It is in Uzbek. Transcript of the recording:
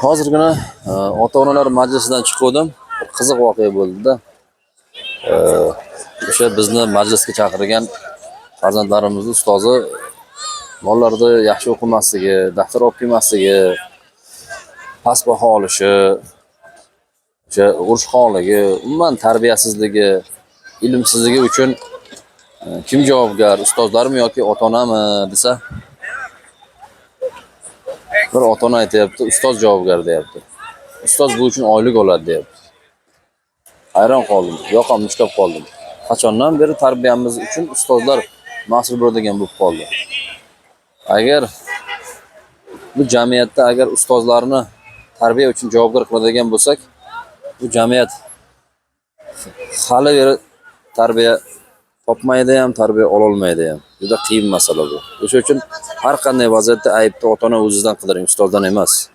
Hozirgina ota-onalar majlisidan chiquvdim. Bir qiziq voqea bo'ldi-da. E, O'sha bizni majlisga chaqirgan farzandlarimizni ustozi bolalarni yaxshi o'qimasligi, daftar olib kelmasligi, past baho olishi, o'sha urushqonligi, umuman tarbiyasizligi, ilmsizligi uchun kim javobgar, ustozlarmi yoki ota-onami desa, bir ota-ona aytyapti, ustoz javobgar deyapti. Ustoz bu uchun oylik oladi deyapti. Hayron qoldim, yoqamni ushlab qoldim. Qachondan beri tarbiyamiz uchun ustozlar mas'ul bo'ladigan bo'lib qoldi? Agar bu jamiyatda agar ustozlarni tarbiya uchun javobgar qiladigan bo'lsak, bu jamiyat hali beri tarbiya topmaydi ham, tarbiya ololmaydi ham. Juda qiyin masala bu. O'sha uchun har qanday vaziyatda aybni ota-ona o'zidan qidiring, ustozdan emas.